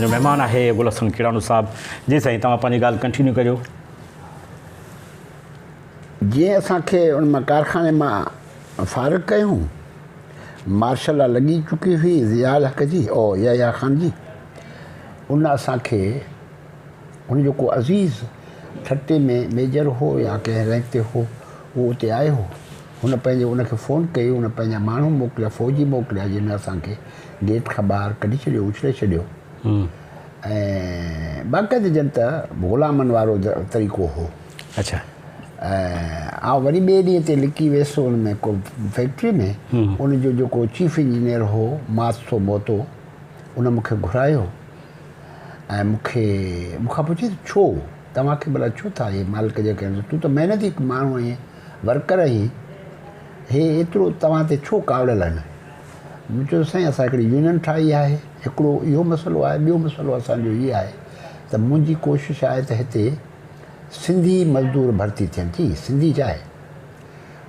اسان جو مهمان آهي گل حسن کيڙانو صاحب. جي سائين توهان پنهنجي ڳالهه ڪنٽينيو ڪريو. جيئن اسان کي ان مان ڪارخاني مان فارغ ڪيائون، مارشل لا لڳي چڪي هئي ضياء الحق جي او يحيٰ خان جي، ان اسان کي هن جو ڪو عزيز ٺٽي ۾ ميجر هو يا ڪنهن رينڪ تي هو، اهو اتي آيو هو. هن پنهنجي ان کي فون ڪئي، ان پنهنجا ماڻهو موڪليا، فوجي موڪليا، جن اسان کي گيٽ کان ٻاهر ڪڍي ڇڏيو، اڇلي ڇڏيو ۽ باقاعده ڄڻ ته غلامن وارو طريقو هو. اڇا. ۽ آئون وري ٻئي ڏينهن تي لڪي ويس ان ۾ ڪو فيڪٽري ۾، ان جو جيڪو چيف انجنيئر هو ماتسو موتو، ان مون کي گهرايو ۽ مون کي مون کان پڇيس ڇو توهان کي ڀلا ڇو ٿا اهي مالڪ جيڪي آهن تون ته محنتي ماڻهو آهين ورڪر آهين هي ايترو توهان تي ڇو ڪاوڙيل آهن؟ مون چيو سائين اسان هڪڙي يونين ٺاهي آهي هڪڙو اهو مسئلو آهي ٻيو مسئلو اسان جو هي آهي ته منهنجي ڪوشش آهي ته هتي سنڌي مزدور ڀرتي ٿين ٿي سنڌي ڇا آهي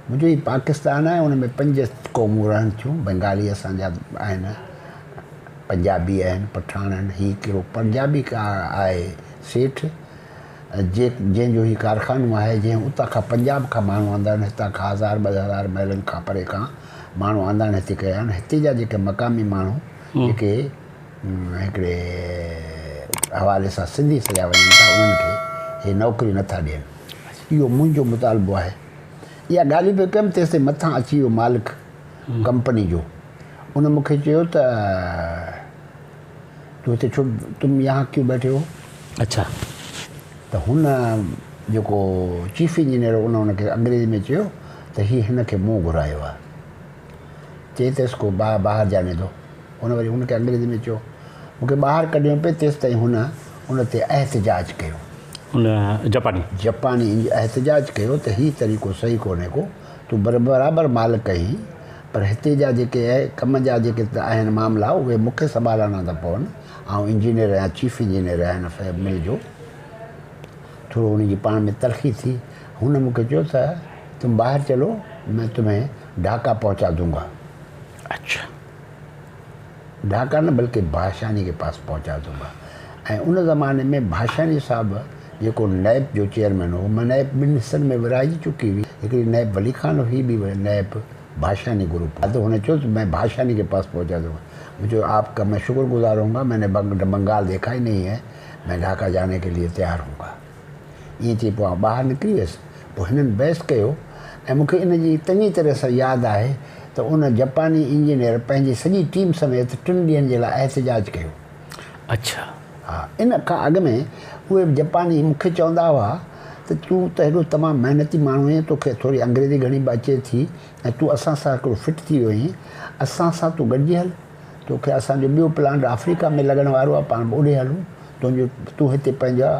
منهنجو هي پاڪستان آهي ان ۾ پنج قومون رهن ٿيون بنگالي اسان جا آهن پنجابي آهن پٺاڻ آهن هي هڪڙو پنجابي آهي سيٺ جي جنهن جو هي ڪارخانو آهي جنهن اتان کان پنجاب کان ماڻهو آندا آهن هتان کان هزار ٻه هزار ميلن کان پري کان ماڻهو آندا آهن هتي ڪيا آهن هتي جا جيڪي مقامي ماڻهو جيڪي هڪڙي حوالي سان سنڌي سڏيا وڃن ٿا انهن کي هي نوڪري نٿا ڏين اهو منهنجو مطالبو آهي اها ڳالهيون پيو ڪيم تيستائين مٿان اچي ويو مالڪ ڪمپني جو ان مون کي چيو ته تون هتي ڇو تم يهان ڪيون بيٺي هو؟ اڇا. ته هن جيڪو چيف انجنيئر هو ان هن کي انگريزي ۾ چيو ته هي هن کي مون گهرايو آهي. چئي ته اس ڪو باهر جاني دو. هن وري هن کي انگريزي ۾ چيو. مون کي ٻاهر ڪڍيو پئي تيستائين هن ان تي احتجاج ڪيو. ان جپاني. جپاني احتجاج ڪيو ته هي طريقو صحيح ڪونهي ڪو. تون برابر مالڪ آهين. پر هتي جا جيڪي ڪم جا جيڪي آهن معاملا اهي مون کي سنڀالڻا ٿا پون. آئون انجنيئر آهيان، چيف انجنيئر آهيان هن مل جو. ٿورو هن جي پاڻ ۾ تلخي ٿي. هن مون کي چيو ته تم باهر چلو مين تمهين ڍاڪا پهچا دونگا. اڇا. ڍاڪا نه بلڪه ڀاشاني ڪي پاس پهچا دونگا. ۽ ان زماني ۾ ڀاشاني صاحب جيڪو نيپ جو چيئرمين هو، نيپ ٻن حصن ۾ ورهائجي چڪي هئي، هڪڙي نيپ ولي خان هئي ٻي نيپ ڀاشاني گروپ ته هن چيو ته مين ڀاشاني ڪي پاس پهچا دونگا. مون چيو آپ ڪا مين شڪر گذار هونگا مين ني بنگال ديکا ئي نهين هي مين ڍاڪا جاني ڪي ليي تيار هونگا. ائين چئي پوء آئون ٻاهر نڪري ويس. پوء هنن بحث ڪيو ۽ مون کي ان جي چڱي طرح سان ياد آهي ته ان جپاني انجنيئر پنهنجي سڄي ٽيم سميت ٽن ڏينهن جي لاء احتجاج ڪيو. اڇا. ها ان کان اڳ ۾ اهي جپاني مون کي چوندا هئا ته تون ته هيڏو تمام محنتي ماڻهو آهين، توکي ٿوري انگريزي گهڻي به اچي ٿي ۽ تون اسان سان هڪڙو فٽ ٿي ويو آهين، اسان سان تون گڏجي هل، توکي اسان جو ٻيو پلانٽ آفريڪا ۾ لڳڻ وارو آهي، پاڻ به اوڏي هلون، تنهنجو تون هتي پنهنجا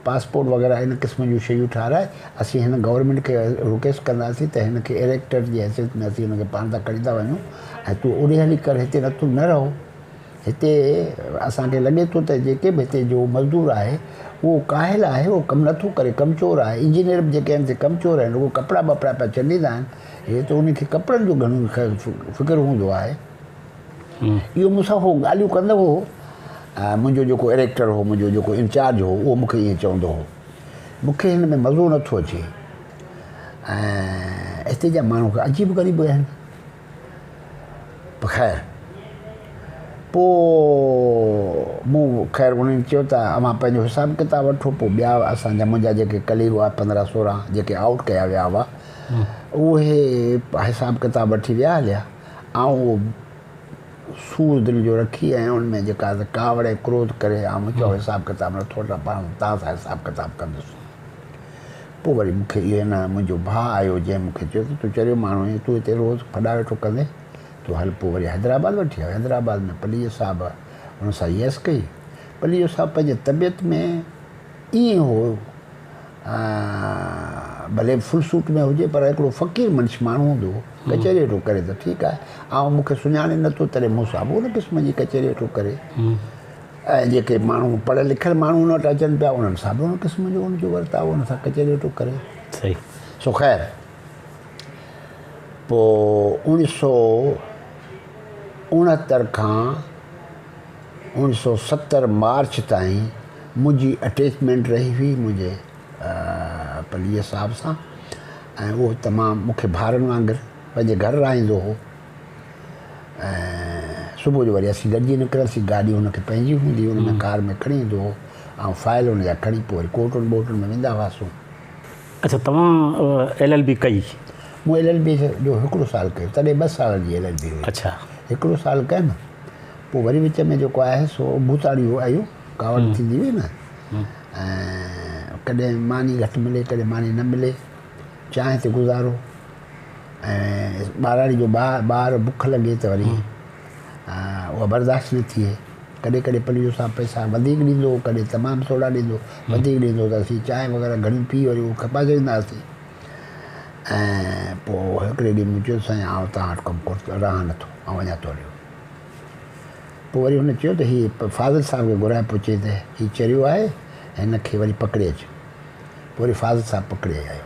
پاسپورٽ وغيره ان قسم جون شيون ٺاهرائي، اسين هن گورنمينٽ کي رڪويسٽ ڪنداسين ته هن کي اريڪٽر جي حيثيت ۾ اسين هن کي پاڻ تان کڻي ٿا وڃون ۽ تون اوڏي هلي ڪر هتي نٿو نه رهو. هتي اسان کي لڳي ٿو ته جيڪي به هتي جو مزدور آهي اهو ڪاهل آهي اهو ڪم نٿو ڪري ڪم چور آهي انجنيئر به جيڪي آهن سي ڪم چور آهن رڳو ڪپڙا ٻپڙا پيا چنڊيندا آهن هي ته انهن کي ڪپڙن جو گهڻو فڪر هوندو آهي اهو مون سان هو ڳالهيون ڪندو هو منهنجو جيڪو اريڪٽر هو منهنجو جيڪو انچارج هو اهو مون کي ائين چوندو هو مون کي هن ۾ مزو نٿو اچي ۽ هتي جا ماڻهو عجيب غريب آهن خير پوء مون خير انهن چيو ته اوهان پنهنجو حساب ڪتاب وٺو پوء ٻيا اسان جا منهنجا جيڪي ڪليگ هئا پندرهن سورهن جيڪي آئوٽ ڪيا ويا هئا اهي حساب ڪتاب وٺي ويا هليا آئون اهو سور دل جو رکي ۽ ان ۾ جيڪا ڪاوڙ ۽ ڪروڌ ڪري آئون چيو حساب ڪتاب نٿو وٺان پاڻ توهان سان حساب ڪتاب ڪندس پوء وري مون کي اهو نه منهنجو ڀاء آيو جنهن مون کي چيو ته تون چريو ماڻهو آهين تون هتي روز ڦڏا ويٺو ڪندين تون هل پوء وري حيدرآباد وٺي آيو حيدرآباد ۾ پليجو صاحب ان سان يس ڪئي پليجو صاحب پنهنجي طبيعت ۾ ائين هو ڀلي فل سوٽ ۾ هجي پر هڪڙو فقير منش ماڻهو هوندو هو ڪچهري ويٺو ڪري ته ٺيڪ آهي آئون مون کي سڃاڻي نٿو تڏهن مون سان به ان قسم جي ڪچهري ويٺو ڪري ۽ جيڪي ماڻهو پڙهيل لکيل ماڻهو هن وٽ اچن پيا انهن سان به ان قسم جو ان جو ورتاء ان سان ڪچهري ويٺو ڪري. صحيح. سو خير پوء اوڻيهه سو اڻهتر کان 1970 مارچ تائين منهنجي اٽيچمينٽ رهي هئي منهنجي پليجي صاحب سان ۽ اهو تمام مون کي ڀائرن وانگر پنهنجي گهر رهائيندو هو ۽ صبح جو وري اسين گڏجي نڪرنداسين گاڏي هن کي پنهنجي هوندي هئي ان ۾ ڪار ۾ کڻي ايندو هو ۽ فائل ان جا کڻي پوء وري ڪورٽن ٻورٽن ۾ ويندا هئاسون. اڇا توهان ايل ايل بي ڪئي؟ مون ايل ايل بي جو هڪڙو سال ڪيو تڏهن ٻه سالن جي ايل ايل بي هئي. اڇا. هڪڙو سال ڪيم پوء وري وچ ۾ جيڪو آهي سو ڀوتاڙيون آيون ڪاوڙ ٿيندي هئي نه ۽ ڪڏهن ماني گهٽ ملي ڪڏهن ماني نه ملي چانهه تي گذارو ۽ ٻهراڙي جو ٻار بک لڳي ته وري اها برداشت نه ٿئي ڪڏهن ڪڏهن پليجو صاحب پئسا وڌيڪ ڏيندو هو ڪڏهن تمام ٿورا ڏيندو وڌيڪ ڏيندو هو ته اسين چانهه وغيره گهڻيون پي وري اهو کپائي ڇڏيندا هئاسين ۽ پوء هڪڙي ڏينهن مون چيو سائين آئون توهان وٽ ڪم ڪونه رهان نٿو آئون وڃان ٿو هليو پوء وري هن چيو ته هي فاضل صاحب کي گهرائي پوء چئي ته هي چريو آهي هن کي وري پڪڙي اچ پوء وري فاضل صاحب پڪڙي آيو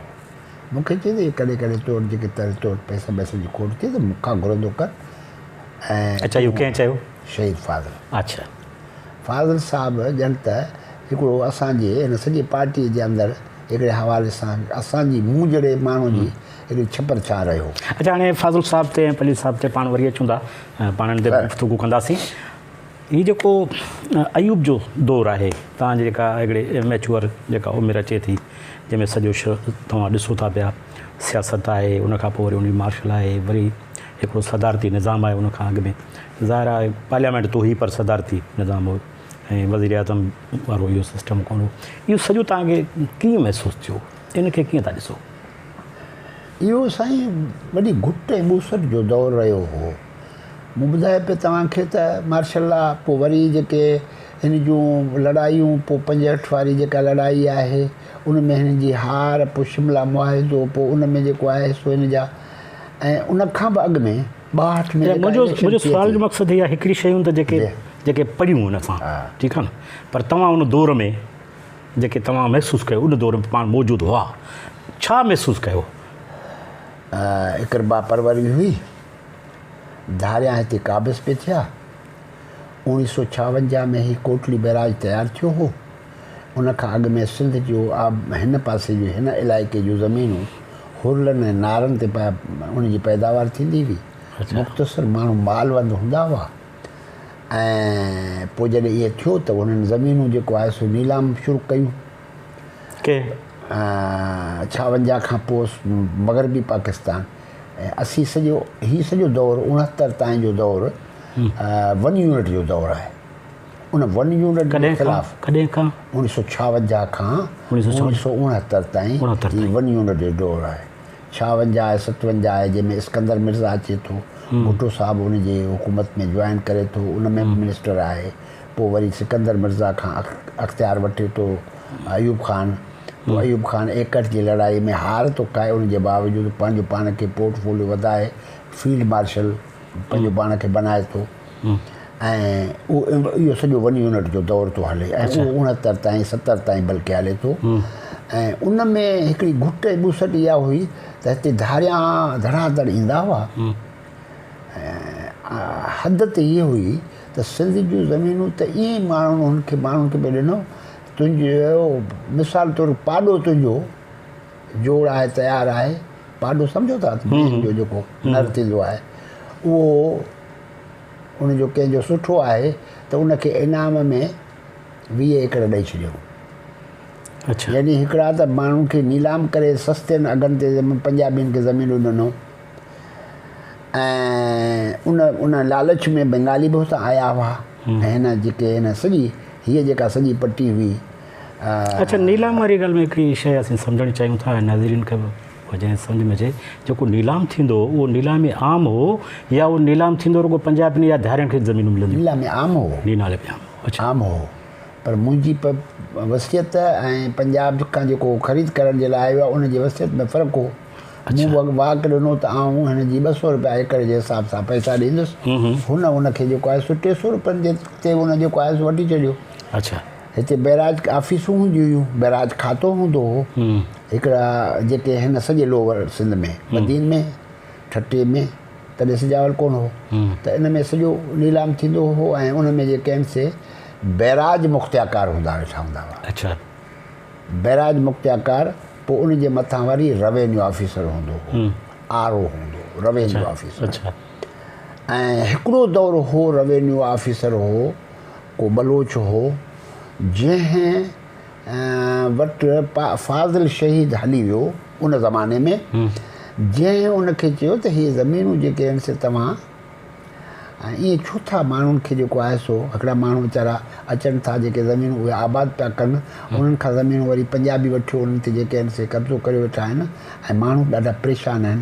مون کي چئي ته ڪڏهن ڪڏهن تو وٽ جيڪي تر تو وٽ پئسا ٻئسن جي کوٽ ٿئي ته مون کان گهرندو ڪر ۽ اچا اهو ڪنهن چيو؟ شهيد فاضل. اچا. فاضل صاحب ڄڻ ته هڪڙو اسان جي هن سڄي پارٽيء جي اندر هڪڙي حوالي سان اسان جي مون جهڙي ماڻهو جي هڪڙي ڇپر ڇانء رهيو. اچا هاڻي فاضل صاحب تي ۽ پليجي صاحب تي پاڻ وري اچون ٿا پاڻ ان تي گفتگو ڪنداسين. هي جيڪو ايوب جو دور آهي توهان جي جيڪا هڪڙي ميچوئر جيڪا عمر اچي ٿي جنهن ۾ سڄو توهان ڏسو ٿا پيا سياست آهي ان کان پوء وري ان جي مارشل آهي وري هڪڙو صدارتي نظام آهي ان کان اڳ ۾ ظاهر آهي پارليامينٽ ته هئي پر صدارتي نظام هو ۽ وزير اعظم وارو اهو سسٽم ڪونه هو اهو سڄو توهان کي ڪيئن محسوس ٿيو ان کي ڪيئن ٿا ڏسو؟ اهو سائين وڏي گهٽ ۽ ٻوسٽ جو دور رهيو هو. مون ٻڌايو پئي توهان کي ته مارشل لا پوء وري جيڪي هن جون لڙايون پوء 65 واري جيڪا لڙائي آهي ان ۾ هن جي هار پوء شملا معاهدو پوء ان ۾ جيڪو آهي سو هن جا ۽ ان کان به اڳ ۾ 62 ۾ جيڪا منهنجو منهنجو سوال جو مقصد هي آهي هڪڙي شيون ته جيڪي جيڪي پڙهيون هن اسان ٺيڪ آهي نه پر توهان ان دور ۾ جيڪي توهان محسوس ڪيو ان دور ۾ پاڻ موجود هئا ڇا محسوس ڪيو؟ اقربا پروري هئي. ڌاريان هتي قابض پئي ٿيا. 1956 ۾ هي ڪوٽڙي بئراج تيار ٿيو هو. ان کان اڳ ۾ سنڌ جو هن پاسي جون هن علائقي جون زمينون هرلن ۽ نارن تي ان جي پيداوار ٿيندي هئي. مختصر ماڻهو مالوند هوندا هئا ۽ پوء جڏهن ائين ٿيو ته انهن زمينون جيڪو آهي سو نيلام شروع ڪيون. ڪنهن؟ 56 کان پوء مغربي پاڪستان ۽ اسين سڄو هي سڄو دور 69 تائين جو دور ون يونٽ جو دور آهي. ان ون يونٽ جي خلاف ڪڏهن کان؟ 1956 کان 1969 تائين هي ون يونٽ جو دور آهي. 56 آهي 57 آهي جنهن ۾ اسڪندر مرزا اچي ٿو، ڀٽو صاحب ان جي حڪومت ۾ جوائن ڪري ٿو، ان ۾ به منسٽر آهي. پوء وري سڪندر مرزا کان اختيار وٺي ٿو ايوب خان. پوء ايوب خان 61 جي لڙائي ۾ هار ٿو کائي ان جي باوجود پنهنجو پاڻ کي پورٽ فوليو وڌائي فيلڊ مارشل پنهنجو پاڻ کي بنائي ٿو ۽ اهو سڄو ون يونٽ جو دور ٿو هلي ۽ اهو 69 تائين 70 تائين بلڪه هلي ٿو ۽ ان ۾ هڪڙي گهٽ ۽ ٻوسٽ اها هئي ته هتي ڌاريان ڌڙا ڌڙ ايندا هئا ۽ حد ته هيء هئي ته سنڌ جون زمينون ته ائين ئي ماڻهن هن کي ماڻهن کي پئي ڏنو تنهنجو مثال طور پاڏو تنهنجو جوڙ آهي تيار آهي پاڏو سمجهو ٿا مينهن جو جيڪو نر ٿيندو آهي اهو ان جو ڪنهن جو سٺو آهي ته ان کي انعام ۾ 20 ايڪڙ ڏئي ڇڏيو. اڇا. يعني هڪڙا ته ماڻهن کي نيلام ڪري سستين اگهن تي پنجابين کي زمينون ڏنو ۽ ان ان لالچ ۾ بنگالي به هتان آيا هئا ۽ هن جيڪي هن سڄي هيء جيڪا سڄي پٽي هئي. اڇا نيلام واري ڳالهه ۾ هڪڙي شيء اسين سمجهڻ چاهيون ٿا ۽ ناظرين کي به اها جنهن سمجهه ۾ اچي جيڪو نيلام ٿيندو هو اهو نيلام عام هو يا اهو نيلام ٿيندو رڳو پنجابين يا ڌارين کي زمينون ملنديون؟ نيلام عام هو. نيلام عام هو اڇا. عام هو پر منهنجي وصيت ۽ پنجاب کان جيڪو خريد ڪرڻ جي لاء آيو آهي ان جي وصيت ۾ فرق هو. مون واڪ ڏنو ته آئون هن جي 200 روپيا ايڪڙ جي حساب سان پئسا ڏيندس. هن ان کي جيڪو آهي سو 300 روپين جي تي ان جيڪو آهي سو وٺي ڇڏيو. اڇا. هتي بئراج آفيسون هونديون هيون، بئراج کاتو هوندو هو. هڪڙا جيڪي هن سڄي لوئر سنڌ ۾، بدين ۾، ٺٽي ۾، تڏهن سجاول ڪونه هو ته ان ۾ سڄو نيلام ٿيندو هو ۽ ان ۾ جيڪي آهن سي بئراج مختياڪار هوندا ويٺا هوندا هئا. اڇا. بئراج مختياڪار پوء ان جي مٿان وري روينيو آفيسر هوندو هو، آر او هوندو هو، روينيو آفيسر. اڇا. ۽ هڪڙو دور هو روينيو آفيسر هو ڪو بلوچ هو جنهن وٽ فاضل شهيد هلي ويو ان زماني ۾ جنهن ان کي چيو ته هي زمينون جيڪي آهن سي توهان ائين ڇو ٿا ماڻهن کي جيڪو آهي سو هڪڙا ماڻهو ويچارا اچن ٿا جيڪي زمينون اهي آباد پيا ڪن انهن کان زمينون وري پنجابي وٺيو انهن تي جيڪي آهن سي قبضو ڪريو ويٺا آهن ۽ ماڻهو ڏاڍا پريشان آهن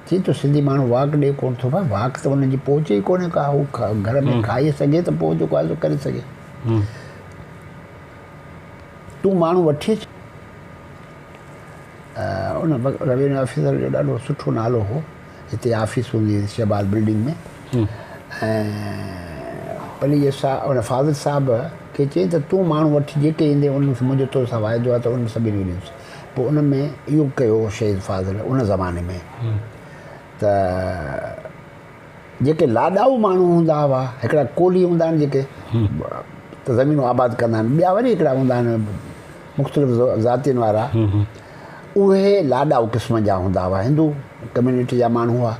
چي ٿو سنڌي ماڻهو واڪ ڏي ڪونه ٿو ڀاء واڪ ته انهن جي پهچ ئي ڪونهي ڪا هو گهر ۾ کائي سگهي ته پوء جيڪو آهي سو ڪري سگهي تون ماڻهو وٺي اچ. ان روينيو آفيسر جو ڏاڍو سٺو نالو هو. هتي آفيس هوندي هئي شهباز بلڊنگ ۾ ۽ پليجي صاحب ان فاضل صاحب کي چيائين ته تون ماڻهو وٺي جيڪي ايندي انهن سان منهنجو تو سان واعدو آهي ته انهن سڀني کي ڏيندس. پوء ان ۾ اهو ڪيو شهيد فاضل ان زماني ۾ ته جيڪي لاڏائو ماڻهو هوندا هئا، هڪڙا ڪولهي هوندا آهن جيڪي ته زمينون آباد ڪندا آهن، ٻيا وري هڪڙا هوندا آهن مختلف ذاتين وارا، اهي لاڏائو قسم جا هوندا هئا، هندو ڪميونٽي جا ماڻهو هئا.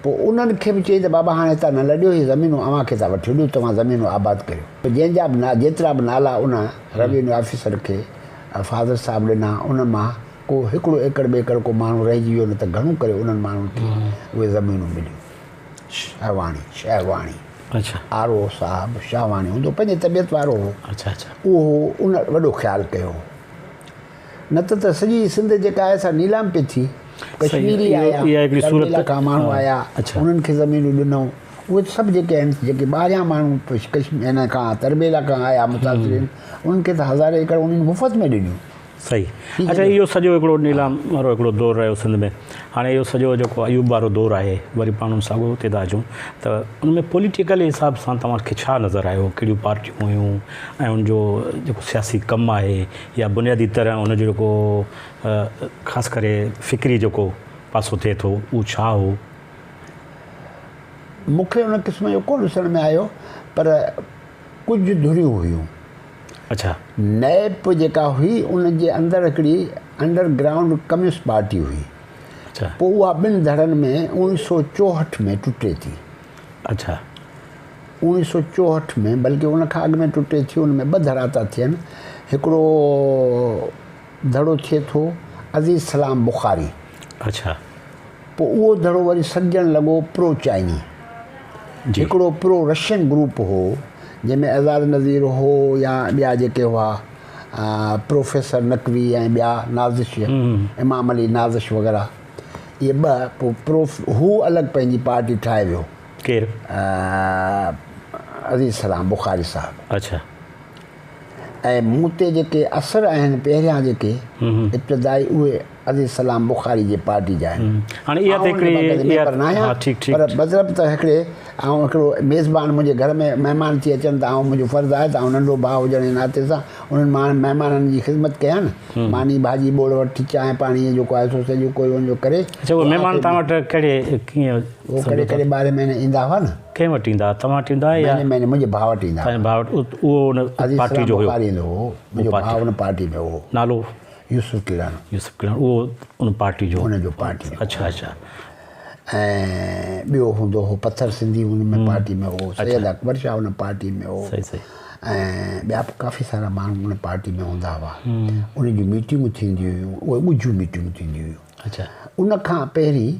پوء انهن کي به چئي ته بابا هاڻي هتان نه لڏيو، هي زمينون اوهان کي ٿا وٺيو ڏيون، توهان زمينون آباد ڪريو. پوء جنهن جا به جيترا به نالا ان روينيو آفيسر کي فادر صاحب ڏنا، ان مان ڪو هڪڙو ايڪڙ ٻيڪڙ ڪو ماڻهو رهجي ويو نه ته گهڻو ڪري انهن ماڻهن کي اهي زمينون مليون. شاهواڻي، شهواڻي، اڇا. آر او صاحب شاهواڻي هوندو هو، پنهنجي طبيعت وارو هو. اڇا اڇا. اهو ان وڏو خيال ڪيو هو. نه ته ته سڄي سنڌ جيڪا آهي سا نيلام پئي ٿي. ڪشميري آيا، تربيلا کان ماڻهو آيا، انهن کي زمينون ڏنئون. اهي سڀ جيڪي آهن، جيڪي ٻاهريان ماڻهو ڪشمير هن کان تربيلا کان آيا متاثرين، انهن کي ته هزارين ايڪڙ انهن مفت ۾ ڏنيون. صحيح اڇا اهو سڄو هڪڙو نيلام وارو هڪڙو دور رهيو سنڌ ۾ هاڻي اهو سڄو جيڪو ايوب وارو دور آهي وري پاڻ ان ساڳو اتي ٿا اچون ته ان ۾ پوليٽيڪل حساب سان توهان کي ڇا نظر آيو ڪهڙيون پارٽيون هيون ۽ ان جو جيڪو سياسي ڪم آهي يا بنيادي طرح ان جو جيڪو خاص ڪري فڪري جيڪو پاسو ٿئي ٿو اهو ڇا هو؟ مون کي ان قسم جو ڪونه ڏسڻ ۾ آيو پر ڪجهه ڌريون هيون. اڇا. نيپ جيڪا هئي ان جي اندر هڪڙي انڊر گرائونڊ ڪميونسٽ پارٽي هئي. اڇا. پوء اها ٻن ڌڙن ۾ اوڻيهه سو چوهٺ ۾ ٽٽي ٿي. اڇا. اوڻيهه سو چوهٺ ۾ بلڪه ان کان اڳ ۾ ٽٽي ٿي ان ۾ ٻه ڌڙا ٿا ٿين هڪڙو ڌڙو ٿئي ٿو عزيز سلام بخاري. اڇا. پوء اهو ڌڙو وري سڏجڻ لڳو پرو چائني. هڪڙو پرو رشين گروپ هو، جنهن ۾ اعزاز نظير هو يا ٻيا جيڪي هئا، پروفيسر نقوي ۽ ٻيا نازش، امام علي نازش وغيره. اهي ٻه پوء پرو هو الڳ پنهنجي پارٽي ٺاهي ويو. ڪير؟ عزيز سلام بخاري صاحب. اڇا. ۽ مون تي جيڪي اثر آهن پهريان جيڪي ابتدائي اهي عزيز سلام بخاري جي پارٽي جا آهن. هاڻي اها ته آئون ان هڪڙي باقاعده اها ميمبر نه ها آهيان ٺيڪ ٺيڪ پر مطلب ته هڪڙي آئون هڪڙو ميزبان منهنجي گهر ۾ مهمان ٿي اچن ته آئون منهنجو فرض آهي ته آئون ننڍو ڀاء هجڻ جي ناتي سان انهن ماڻهن مهمانن جي خدمت ڪيان نه ماني ڀاڄي ٻوڙ وٺي چانهه پاڻي جيڪو آهي سو سڄو ڪوئي ان جو ڪري اڇا اهي مهمان آخر توهان وٽ ڪهڙي ڪيئن اهو سمجهو ڪڏهن ٿا ڪڏهن ٻارهين مهيني ايندا هئا نه. ڪنهن وٽ ايندا هئا؟ توهان وٽ ايندا هئا يا مهيني مهيني منهنجي ڀاء وٽ ايندا هئا. توهان جي ڀاء وٽ اهو ان عزيز پارٽي سلام جو هيو. بخاري ايندو هو. منهنجو ڀاء ان پارٽي ۾ هو. نالو؟ يوسف ڪيڙانو. يوسف ڪيڙانو اهو ان پارٽي جو. ان جو پارٽي جو. اڇا اڇا. ۽ ٻيو هوندو هو پٿر سنڌي ان ۾ پارٽي ۾ هو. سيد اڪبر شاهه ان پارٽي ۾ هو. صحيح صحيح. ۽ ٻيا به ڪافي سارا ماڻهو ان پارٽي ۾ هوندا هئا. ان جون ميٽنگون ٿينديون هيون. اهي ڳجهيون ميٽنگون ٿينديون هيون. اڇا. ان کان پهرين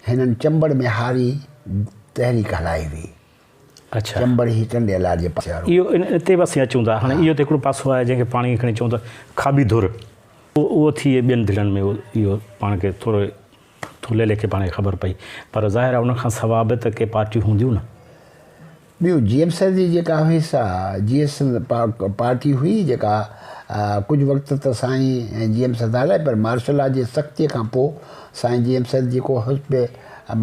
هنن چمبڙ ۾ هاري تحريڪ هلائي هئي. اڇا. چمبڙ هي ٽنڊي الهيار جي پاسي وارو. اهو ان تي به اسين اچون ٿا. هاڻي اهو ته هڪڙو پاسو آهي جنهن کي پاڻ ائين کڻي چئون ته کاٻي ڌر. اهو ٿي ٻين ڌڙن ۾ اهو پاڻ کي ٿورو ٿلهي ليکي پاڻ کي خبر پئي. پر ظاهر آهي ان کان سوا به ته ڪي پارٽيون هونديون نه. ٻيو جي ايم سيد جي جيڪا هئي سا جي ايس پارٽي هئي جيڪا ڪجهه وقت ته سائين جي ايم سيد هلائي پر مارشل لا جي سختي کان پوء سائين جي ايم سيد جيڪو حسب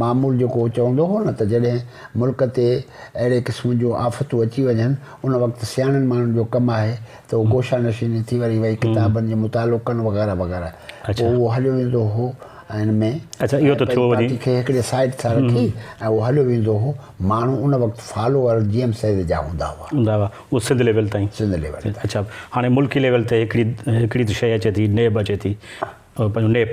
معمول جيڪو چوندو هو نه ته جڏهن ملڪ تي اهڙي قسم جون آفتون اچي وڃن ان وقت سياڻن ماڻهن جو ڪم آهي ته هو گوشا نشيني ٿي وري ويهي ڪتابن جو مطالعو ڪن وغيره وغيره پوء اهو هليو ويندو هو. ۽ ان ۾ اڇا اهو ته ٿيو وڃي پارٽي کي هڪڙي سائيڊ سان رکي ۽ اهو هليو ويندو هو. ماڻهو ان وقت فالوور جي ايم سيد جا هوندا هئا. هوندا هئا اهو سنڌ ليول تائين. سنڌ ليول تائين. اڇا هاڻي ملڪي ليول تي هڪڙي هڪڙي ته شيء اچي ٿي نيب اچي ٿي پنهنجو نيپ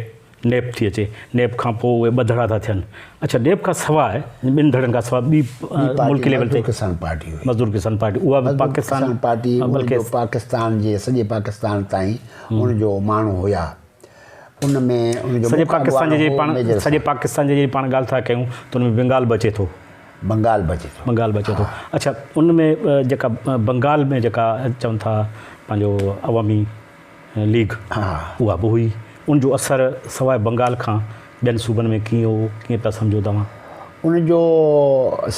نيپ ٿي اچي نيپ کان پوء اهي ٻه ڌڙا ٿا ٿين اڇا نيپ کان سواء ٻن ڌڙن کان سواء ٻي ملڪي ليول تي مزدور ڪسان پارٽي هئي. مزدور ڪسان پارٽي اها به پاڪستان ڪسان پارٽي ان جو پاڪستان جي سڄي پاڪستان تائين ان جو ماڻهو هيا. ان ۾ ان جو سڄي مک پاڪستان اڳواڻ جي هو پاڻ ميجر سڄي صاحب. پاڪستان جي جي پاڻ ڳالهه ٿا ڪيون ته ان ۾ بنگال به اچي ٿو. بنگال به اچي ٿو. بنگال به اچي ٿو. اڇا ان ۾ جيڪا بنگال ۾ جيڪا چون ٿا پنهنجو عوامي ليگ اها به هئي ان جو اثر سواء بنگال کان ٻين صوبن ۾ ڪيئن هو ڪيئن پيا سمجهو توهان؟ ان جو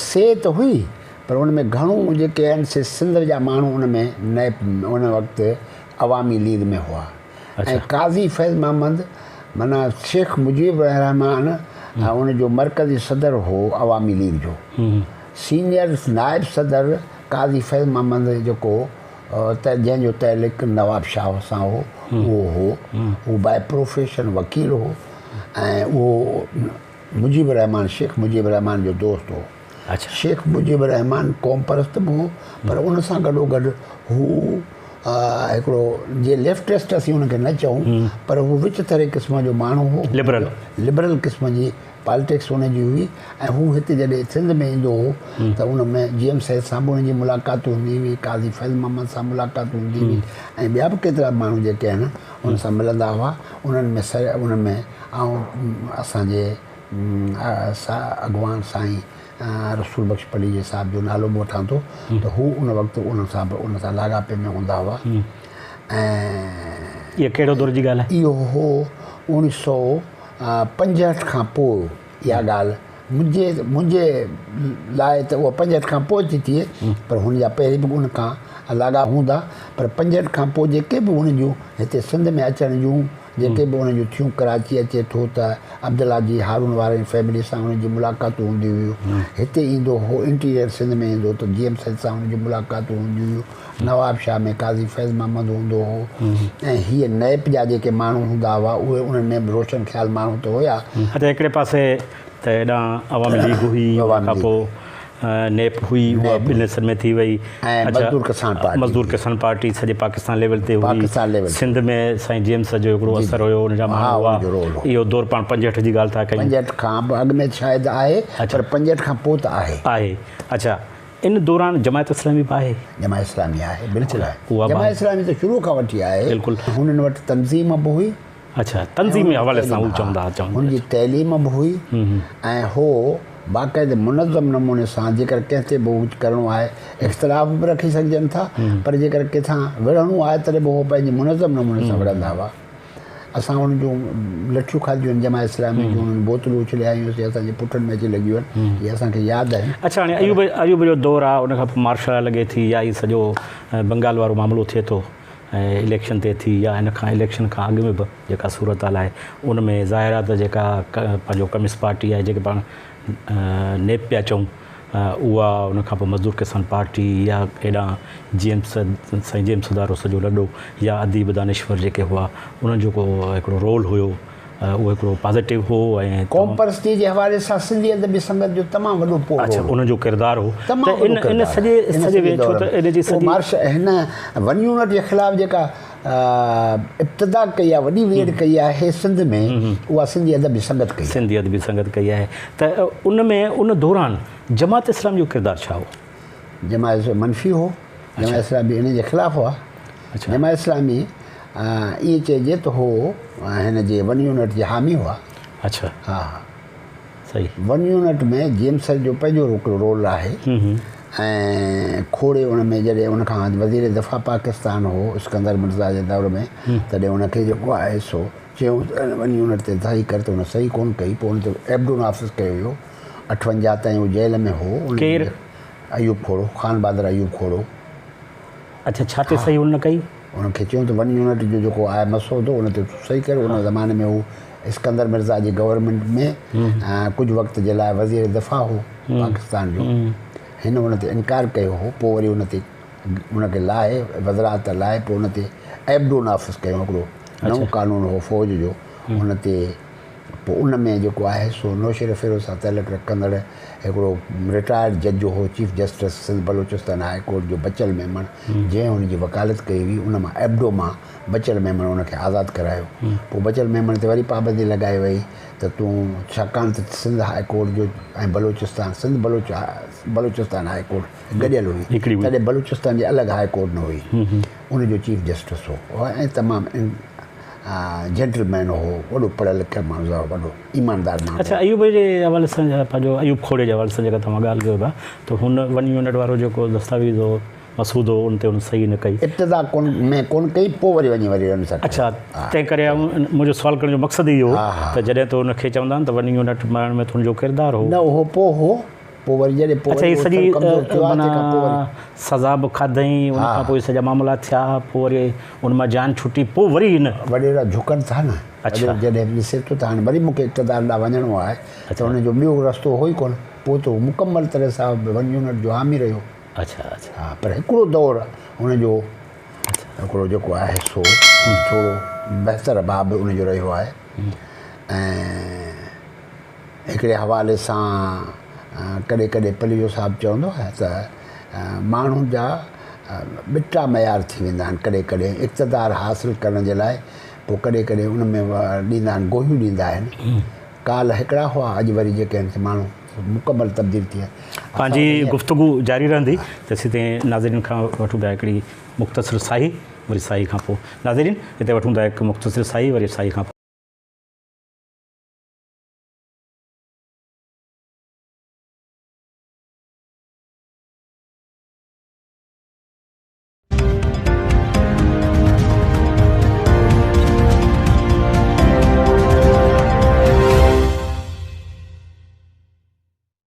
سي ته هئي پر ان ۾ گهڻو جيڪي آهن سي سنڌ جا ماڻهو ان ۾ نئين ان وقت عوامي ليگ ۾ هئا. ۽ قاضي فيض محمد معنيٰ شيخ مجيب الرحمان ان جو مرڪزي صدر هو عوامي ليگ جو سينئر نائب صدر قاضي فيض محمد جيڪو جنهن جو تعلق نواب شاهه سان هو اهو هو هو باء پروفيشن وڪيل هو ۽ اهو مجيب الرحمان شيخ مجيب الرحمان جو دوست هو. شيخ مجيب الرحمان قوم پرست به هو پر ان سان گڏو گڏ هو هڪڙو جي ليفٽسٽ اسين ان کي نه چئون پر هو وچ ٿري قسم جو ماڻهو هو. لبرل. لبرل قسم جي پالٽڪس ان جي هئي ۽ هو هتي جڏهن سنڌ ۾ ايندو هو ته ان ۾ جي ايم سيد سان به ان جي ملاقات هوندي هئي، قاضي فيض محمد سان ملاقات هوندي هئي ۽ ٻيا به ڪيترا ماڻهو جيڪي آهن ان سان ملندا هئا. انهن ۾ سر ان ۾ آئون اسان جي اڳواڻ سائين رسول بخش پليجي صاحب جو نالو به وٺان ٿو ته هو ان وقت ان سان به ان سان لاڳاپي ۾ هوندا هئا ۽ اهو ڪهڙو دور جي ڳالهه آهي؟ اهو هو 1965 کان پوء اها ڳالهه منهنجي منهنجي لاء ته اها 65 کان پوء ٿي ٿئي پر هن جا پهرين به ان کان لاڳاپا هوندا پر 65 کان پوء جيڪي به هن جون هتي سنڌ ۾ اچڻ جون جيڪي به انهن جون ٿيون ڪراچي اچي ٿو ته عبدالله جي هارون وارين فيملي سان انهن جي ملاقاتون هونديون هيون هتي ايندو هو انٽيريئر سنڌ ۾ ايندو ته جي ايم سيد سان انهن جون ملاقاتون هونديون هيون نواب شاهه ۾ قاضي فيض محمد هوندو هو ۽ هيء نيپ جا جيڪي ماڻهو هوندا هئا اهي انهن ۾ به روشن خيال ماڻهو ته هيا. اچا هڪڙي پاسي ته هيڏانهن عوامي ليگ هئي ان کان پوء نيپ هئي اها ٻن حصن ۾ ٿي وئي ۽ مزدور ڪسان پارٽي مزدور ڪسان پارٽي سڄي پاڪستان ليول تي هئي سنڌ ۾ سائين جي ايم سيد جو هڪڙو اثر هيو ان جا ماڻهو هئا اهو دور پاڻ 65 جي ڳالهه ٿا ڪيون 65 کان به اڳ ۾ شايد آهي پر 65 کان پوء ته آهي آهي اڇا ان دوران جماعت اسلامي به آهي جماعت اسلامي آهي بلڪل آهي جماعت اسلامي ته شروع کان وٺي آهي بلڪل هنن وٽ تنظيم به هئي اڇا تنظيمي حوالي سان هو چوندا ها هن جي تعليم به هئي ۽ هو باقاعده منظم نموني سان جيڪر ڪنهن تي به هو ڪرڻو آهي اختلاف به رکي سگهجن ٿا پر جيڪر ڪنهن سان وڙهڻو آهي تڏهن به هو پنهنجي منظم نموني سان وڙهندا هئا اسان انهن جون لٺيون کاڌيون آهن جماعت اسلامي جون انهن بوتلون اڇلي آيون سي اسان جي پٺن ۾ اچي لڳيون آهن اهي اسان کي ياد آهن. اڇا هاڻي ايوب ايوب جو دور آهي ان کان پوء مارشل لا لڳي ٿي يا هي سڄو بنگال وارو معاملو ٿئي ٿو ۽ اليڪشن تي ٿي يا ان کان اليڪشن کان اڳ ۾ به جيڪا صورتحال آهي ان ۾ ظاهر آهي ته جيڪا پنهنجو ڪميونسٽ پارٽي آهي جيڪي پاڻ نيپ پيا چئون اها ان کان پوء مزدور ڪسان پارٽي يا هيڏانهن جي ايم سيد سائين جي ايم سيد وارو سڄو لڏو يا اديب دانشور جيڪي هئا انهن جو ڪو هڪڙو رول هيو اهو هڪڙو پازيٽو هو ۽ قومپرستي جي حوالي سان سنڌي ادبي سنگت جو تمام وڏو پورهيو اڇا هو. ان جو ڪردار هو تمام ته وڏو ان ان ڪردار سڄي آهي ان سڄي سڄي ڇو دور ته ۾ ان جي اهو سڄي مارش هن ون يونٽ جي خلاف جيڪا ابتدا ڪئي آهي وڏي ويڙهه ڪئي آهي سنڌ ۾ اها سنڌي ادبي سنگت ڪئي آهي. سنڌي ادبي سنگت ڪئي آهي ته ان ۾ ان دوران جماعت اسلام جو ڪردار ڇا هو؟ جماعت اسلامي منفي هو جماعت اسلامي ان جي خلاف هئا جماعت اسلامي ائين چئجي ته هو هن جي ون يونٽ جي حامي هئا. اڇا ها ها صحيح. ون يونٽ ۾ جيم سر جو پنهنجو هڪڙو رول آهي ۽ کوڙي ان ۾ جڏهن ان کان وزير دفاع پاڪستان هو اسڪندر مرزا جي دور ۾ تڏهن ان کي جيڪو آهي سو چيائون ته ون يونٽ تي صحيح ڪر ته هن صحيح ڪونه ڪئي پوء ان تي ايبڊون آفيس ڪيو ويو 58 تائين هو جيل ۾ هو. ڪير؟ ايوب کوڙو، خان بهادر ايوب کوڙو. اڇا ڇا تي صحيح هن نه ڪئي؟ انهن کي چيو ته ون يونٽ جو جيڪو آهي مسودو ان تي تون صحيح ڪر. ان زماني ۾ هو اسڪندر مرزا جي گورنمينٽ ۾ ڪجهه وقت جي لاء وزير دفاع هو پاڪستان جو. هن ان تي انڪار ڪيو هو. پوء وري ان تي ان کي لاهي وزارت تان لاهي پوء ان تي ايبڊو نافذ ڪيو. هڪڙو نئون قانون هو فوج جو ان تي پوء ان ۾ جيڪو آهي سو نوشهري فيروز سان تعلق رکندڙ هڪڙو رٽائرڊ جج هو chief justice Sindh Balochistan high court جو بچل ميمڻ جنهن هن جي وڪالت ڪئي هئي ان مان ايبڊو مان بچل ميمڻ ان کي آزاد ڪرايو. پوء بچل ميمڻ تي وري پابندي لڳائي وئي ته تون ڇاڪاڻ ته سنڌ هاء ڪورٽ جو ۽ بلوچستان سنڌ بلوچ بلوچستان هاء ڪورٽ گڏيل هئي تڏهن بلوچستان جي الڳ هاء ڪورٽ نه هئي ان جو چيف جسٽس هو ۽ تمام جينٽل مين هو وڏو پڙهيل لکيل ماڻهو هو وڏو ايماندار ماڻهو اڇا ايوب جي حوالي سان پنهنجو ايوب کوڙي جي حوالي سان جيڪا توهان ڳالهه ڪيو ٿا ته هن ون يونٽ وارو جيڪو دستاويز هو مسودو ان تي هن صحيح نه ڪئي. ابتدا ڪون ۾ ڪون ڪئي پوء وري وڃي وري ان سان ڪئي. اڇا تنهن ڪري آئون منهنجو سوال ڪرڻ جو مقصد اهو هو ته جڏهن ته ان کي چوندا آهن ته ون يونٽ مارڻ ۾ ته هن جو ڪردار هو. نه اهو پوء هو پوء وري جڏهن پوء اڇا وري هي اهو سڄي ٿر ڪمزور ٿيو آهي تنهن کان پوء وري. معنيٰ سزا به کاڌائين ان کان پوء سڄا معاملا ٿيا پوء وري ان مان جان ڇٽي پوء وري هن. وڏيرا جهڪن ٿا نه اڇا. وڏيرو جڏهن ڏسي ٿو ته هاڻي وري مون کي اقتدار ڏانهن وڃڻو آهي ته ان جو ٻيو رستو هو ئي ڪونه پوء ته هو مڪمل طرح سان ون يونٽ جو حامي رهيو. اڇا اڇا. ها پر هڪڙو دور ان جو هڪڙو جيڪو آهي سو ٿورو بهتر باب ان جو رهيو آهي ۽ هڪڙي حوالي سان ڪڏهن ڪڏهن پليجو صاحب چوندو آهي ته ماڻهن جا ٻٽا معيار ٿي ويندا آهن ڪڏهن ڪڏهن اقتدار حاصل ڪرڻ جي لاء پوء ڪڏهن ڪڏهن ان ۾ ڏيندا آهن گوهيون ڏيندا آهن ڪالهه هڪڙا هئا اڄ وري جيڪي آهن سي ماڻهو مڪمل تبديل ٿي ويا. پنهنجي گفتگو جاري رهندي تيسيتائين ناظرين کان وٺون ٿا هڪڙي مختصر ساهي وري ساهي کان پوء ناظرين هتي وٺون ٿا هڪ مختصر ساهي وري ساهي کان پوء.